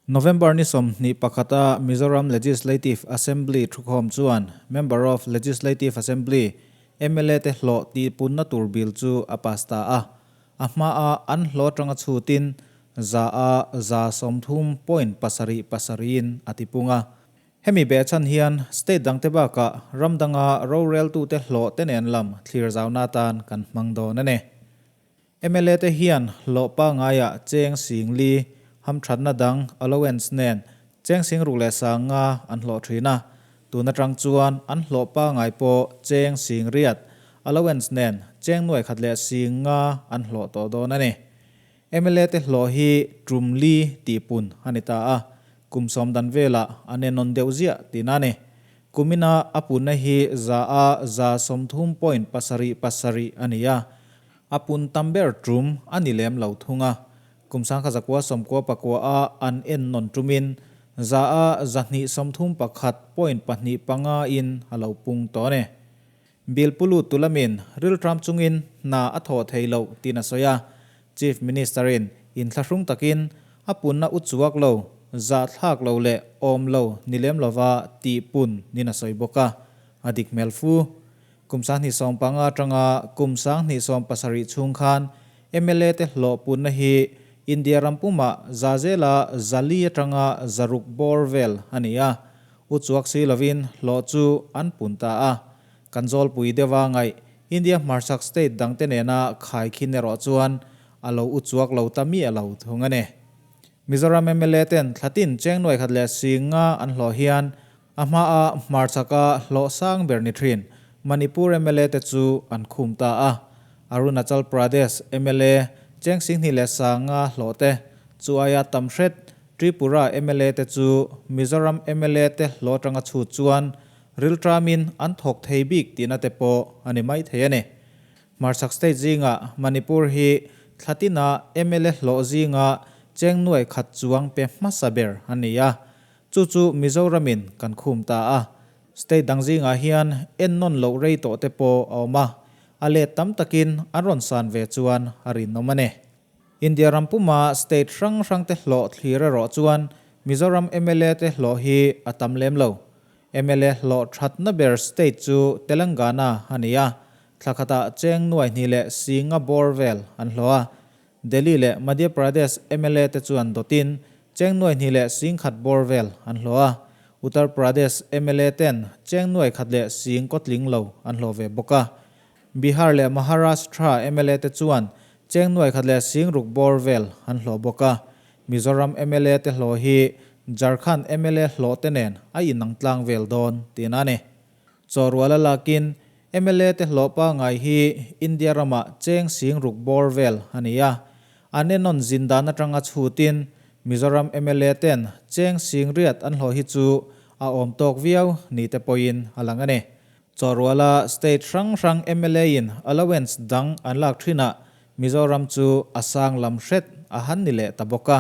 November ni 21 a Mizoram Legislative Assembly thukhawm chuan Member of Legislative Assembly, mla, te hlawh tihpunna tur bill chu a pass ta a. A hmaa an hlawh atanga chhutin 100 a 30.7 pasarihin a tipung a. Hemi behchhan hian state dangte bakah ram danga roreltute hlawh te nen lam thlir zauna atan kan hmang dawn a ni. Mla te hian hlawh pangaiah cheng singli, hamthatna dang, allowance nen cheng singruk leh sanga an hlawh thin a. Tun atang chuan an hlawh pangai pawh cheng singriat, allowance nen cheng nuai khat leh singa an hlawh tawh dawn a ni. Mla te hlawh hi tum li tih pun a ni ta a, kum sawm dan velah an enawn deuh ziah tihna a ni. Kumina a punna hi 100 a 30.77 a ni a. A pun tam ber tum a ni lem lo thung a, kum sangkha zakua sawmkua pakua a an en nawn tumin 100 a 231.25 in a lo pung tawh a ni. Bill Pulu tulamin rilṭam chungin hna a thawh thei loh tiin a sawi a, Chief Minister-in inthlahrung takin a punna u chuak lo, zahthlak lo leh awm lo ni lem lova tih pun niin a sawi bawk a, a dik hmel fu. Kum 2015 atanga kum 2017 chhung khan mla te hlawh punna hi India ram pumah 100 zela 400 atanga 600 bawr vel a ni a, u chuak si lovin hlawh chu an pun ta a. Kan zawlpui deuha ngaih India hmarchhak state dangte nena khaikhin erawh chuan a lo u chuak lo ta miah lo thung a ni. Mizoram mla ten thlatin cheng nuai khat leh singa an hlawh hian A hmaa hmarchhaka hlawh sang ber ni thin Manipur mla te chu an khum ta a. Arunachal Pradesh mla cheng singhnih leh sanga hlawh te chu aia tam hret Tripura mla te chu Mizoram mla te hlawh atanga chhut chuan rilṭamin an thawk thei bik tihna te pawh a ni mai thei a ni. Hmarchhak state zingah Manipur hi thlatina mla hlawh zinga cheng nuai khat chuang pe hmasa ber a ni a. Chu chu Mizoramin kan khum ta a, state dang zingah hian ennawn loh rei tawh te pawh a awm a, a let tam takin an rawn san ve chuan a rinawm a ni. India ram puma state hrang hrang te hlawh thlir erawh chuan Mizoram mla te hlawh hi a tam lem lo. Mla hlawh thatna ber state chu Telangana a ni a, thla khatah cheng nuai hnih leh singa bawr vel an hlawh a, Delhi leh Madhya Pradesh mla te chuan dawtin cheng nuai hnih leh sing khat bawr vel an hlawh a, Uttar Pradesh mla ten cheng nuai khat leh sing kawtling lo an hlawh ve bawk a. Bihar leh Maharashtra mla te chuan cheng nuai khat leh sing ruk bawr vel an hlawh bawk a. Mizoram mla te hlawh hi Jharkhand mla hlawh te nen a inang tlang vel dawn tihna a ni. Chawhruala lakin mla te hlawh pangngai hi India ramah cheng sing ruk bawr vel a ni a. An enawn zin dan atanga chhutin Mizoram mla ten cheng sing riat an hlawh hi chu a awm tawk viau ni te pawhin a lang a ni. Chawhruala state hrang hrang mla in allowance dang an lak thinah Mizoram chu a sang lam hret a han ni leh ta bawk a.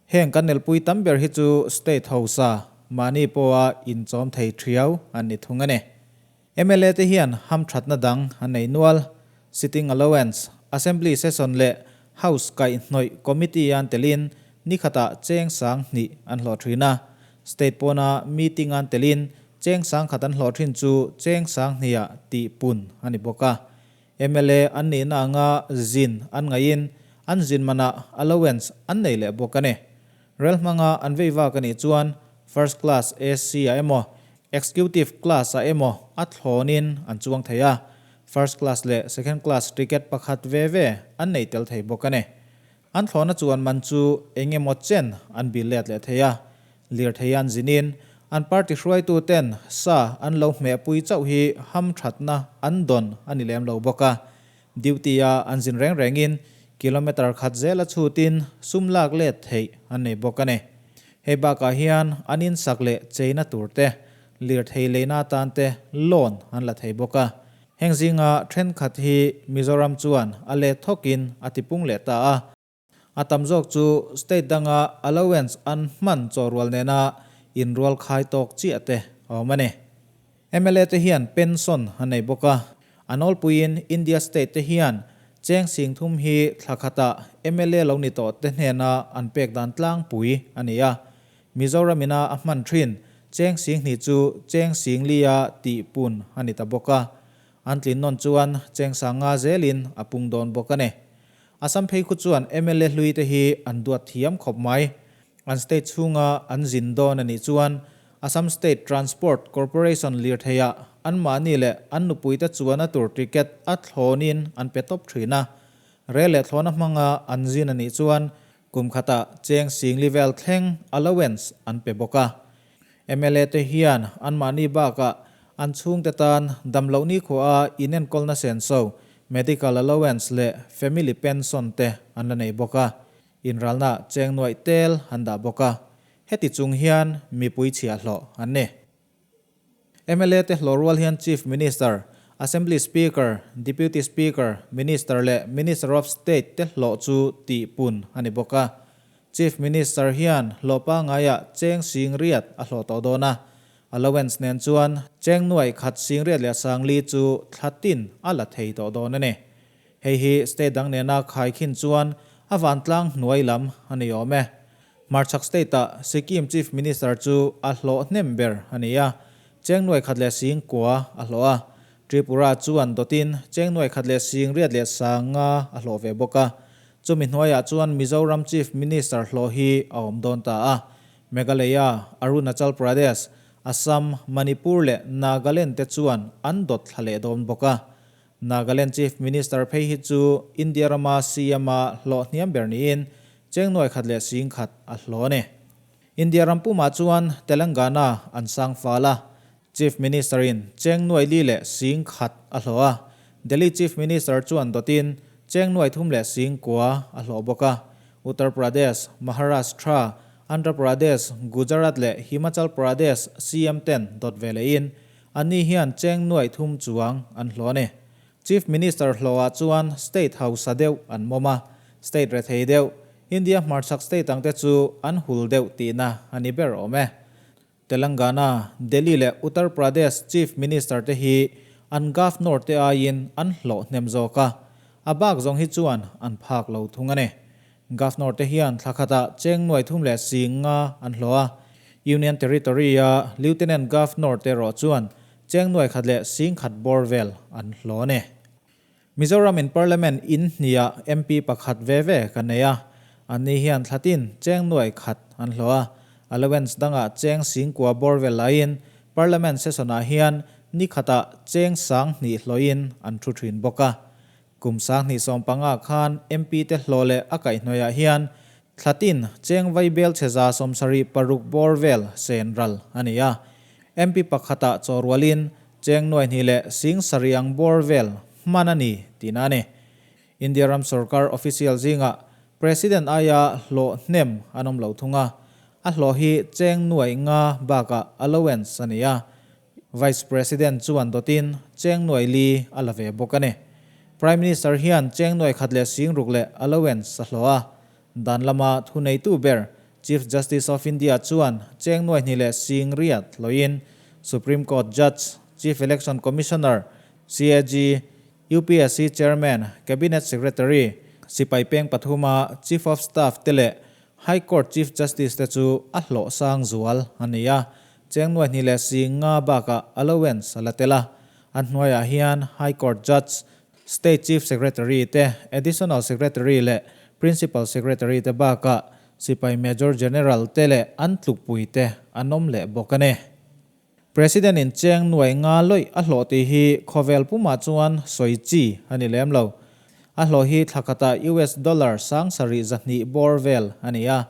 Heng kan elpui tam ber hi chu state hausa mahni pawha inchawm thei thiau an ni thung a ni. Mla te hian hamthatna dang an nei nual. Sitting allowance, Assembly session leh House kaihhnawih committee an telin ni khatah cheng sang hnih an hlawh thin a. State pawna meeting an telin cheng sang khat an hlawh thin chu cheng sang hnihah tih pun a ni bawk a. Mla an nihna anga zin an ngaihin an zin manah allowance an nei leh bawk a ni. Rel hmanga an vei vak a nih chuan First Class AC ah emaw Executive Class ah emaw a thlawnin an chuang thei a, First Class leh Second Class ticket pakhat ve ve an nei tel thei bawk a ni. An thlawna chuan man chu eng emaw chen an bil let leh thei a, lirthei an zinin an party hruaitu ten sa an lo hmehpui chauh hi hamthatna an dawn a ni lem lo bawk a. Duty-a an zin reng rengin kilometre khat zela chhutin sum lak let theih an nei bawk a ni. Hei bakah hian an insak leh cheina tur te, lirthei leina atan te loan an la thei bawk a. Heng zinga thenkhat hi Mizoram chuan a let thawkin a tipung leh ta a. A tam zawk chu state danga allowance an hman chawhrual nena inrual khai tawk chiah te a awm a ni. Mla te hian pension an nei bawk a. A nawlpuiin India state te hian cheng sing thum hi thla khatah mla lo ni tawh te hnena an pek dan tlangpui a ni a. Mizoram ina a hman thin cheng 2000 chu cheng 4000-a tih pun a ni ta bawk a. An tlin nawn chuan cheng 5000 zelin a pung dawn bawk a ni. Assam phei khu chuan mla hlui te hi an duat thiam khawp mai. An state chhunga an zin dawn a nih chuan Assam State Transport Corporation lirtheiah anmahni leh an nupuite chuana tur ticket a thlawnin an pe tawp thin a. Rel leh thlawna hmanga an zin a nih chuan kum khatah cheng 4000 vel thleng allowance an pe bawk a. Mla te hian anmahni bakah an chhungte tan damloh nikhua inenkawlna senso, medical allowance leh family pension te an la nei bawk a. Inralna cheng nuaih tel an dah bawk a, heti chung hian mipui chhiahhlawh an ni. Mla te hlawh rual hian Chief Minister, Assembly Speaker, Deputy Speaker, Minister leh Minister of State te hlawh chu tih pun a ni bawk a. Chief Minister hian hlawh pangaiah cheng 8000 a hlawh tawh dawn a, allowance nen chuan cheng 1844 chu thla tin a la thei tawh dawn a ni. Hei hi state dang nena khaikhin chuan a vantlang hnuai lam a ni awm e. Hmarchhak state-ah Sikkim Chief Minister chu a hlawh hnem ber a ni a, cheng 19,000 a hlawh a. Tripura chuan dawtin cheng 18,500 a hlawh ve bawk a. Chumi hnuaiah chuan Mizoram Chief Minister hlawh hi a awm dawn ta a. Meghalaya, Arunachal Pradesh, Assam, Manipur leh Nagaland te chuan an dawt thla leh dawn bawk a. Nagaland Chief Minister phei hi chu India rama CM a hlawh hniam ber niin cheng 11,000 a hlawh a ni. India ram pumah chuan Telangana an sang fal a, Chief Minister in cheng 4,001 a hlawh a, Delhi Chief Minister chuan dawtin cheng 3,009 a hlawh bawk a. Uttar Pradesh, Maharashtra, Andhra Pradesh, Gujarat leh Himachal Pradesh CM ten dawt ve lehin Anni hian cheng 3,000 chuang an hlawh a ni. Chief Minister hlawhah chuan state hausa deuh an mawm a, state rethei deuh, India hmarchhak state angte chu an hul deuh tihna a ni ber awm e. Telangana, Delhi leh Uttar Pradesh Chief Minister te hi an Governor te aiin an hlawh hnem zawk a, a bak zawng hi chuan an phak lo thung a ni. Governor te hian thla khatah cheng 3,050 an hlawh a, Union Territory-a Lieutenant Governor te erawh chuan cheng 1,001 bawr vel an hlawh a ni. Mizoram in Parliament in hniah MP pakhat ve ve kan nei a, anni hian thla tin cheng 1,000 an hlawh a, allowance dangah cheng 9,000 bawr vel laiin Parliament session-ah hian ni khatah cheng 2000 hlawhin an thu thin bawk a. Kum 2015 khan MP te hlawh leh a kaihhnawihah hian thla tin cheng vaibel chhe 76 bawr vel sen ral a ni a. MP pakhatah chaw rualin cheng 2,700 ang bawr vel hman a ni tihna a ni. India ram sorkar official zingah President aia hlawh hnem an awm lo thung a, a hlawh hi cheng 500 bakah allowance a ni a. Vice President chuan dawtin cheng 4,000 a la ve bawk a ni. Prime Minister hian cheng 1,600 leh allowance a hlawh a. Dan lama thuneitu ber Chief Justice of India chuan cheng 2,800 hlawhin Supreme Court Judge, Chief Election Commissioner, CAG, UPSC Chairman, Cabinet Secretary, Sipai Peng pathuma Chief of Staff te leh High Court Chief Justice te chu a hlawh sang zual a ni a. Cheng 2,050 bakah allowance a la tel a, an hnuaiah hian High Court Judge, State Chief Secretary te, Additional Secretary leh Principal Secretary te bakah Sipai Major General te leh an tlukpui te an awm leh bawk a ni. President in cheng 500 lawih a hlawh tih hi khawvel pumah chuan sawi chi a ni lem lo. A hlawh hi thla khatah US dollar 7,200 bawr vel a ni a,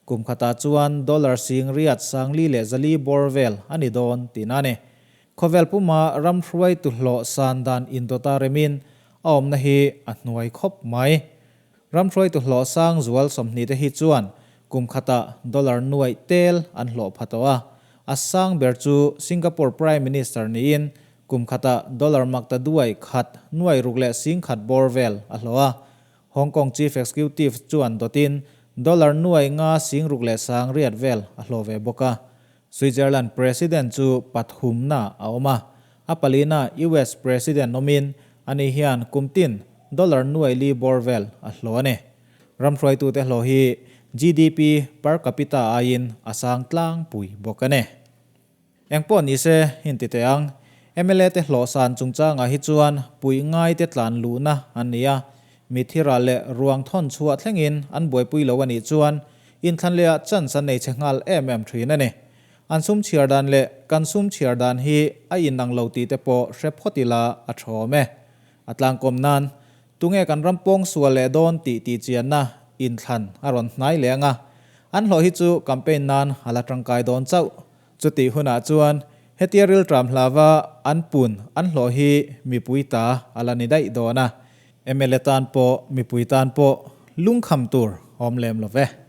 Kum khatah chuan dollar 8,404 bawr vel a ni dawn tihna a ni. Khawvel puma ram hruaitu hlawh san dan indawta remin a awmna hi a hnuai khawp mai. Ram hruaitu hlawh sang zual 20 te hi chuan kum khatah dollar nuaih tel an hlawh pha tawh a. A sang ber chu Singapore Prime Minister niin kum khatah dollar makta duai khat nuaih ruk leh 10,000 bawr vel a hlawh a. Hong Kong Chief Executive chuan dawtin dollar 5,600 vel a hlawh ve bawk a. Switzerland President chu pathumna a awm a, a palina US President awmin ani hian kum tin dollar 4,000 bawr vel a hlawh a ni. Ram hruaitute hlawh hi GDP per capita aiin a sang tlangpui bawk a ni. Engpawh nise inti teh ang, mla te hlawhsan chungchangah hi chuan puih ngaite tlan luhna an ni a, mithira leh ruang thawn chhuah thlengin an buaipui lo a nih chuan inthlan lehah chance an nei chhe nghal em em thin a ni. An sum chhiar dan leh kan sum chhiar dan hi a inang lo tih te pawh hre phawt ila a thawm e. A tlangkawm nan, tunge kan ram pawng sual leh dawn tih tihchianna inthlan a rawn hnai leh ang a, an hlawh hi chu campaign nan a la tangkai dawn chauh. Chutih hunah chuan hetia rilṭam hlava an pun an hlawh hi mipui ta a la ni daih dawn a, mla tan pawh mipui tan pawh lungkham tur awm lem lo ve.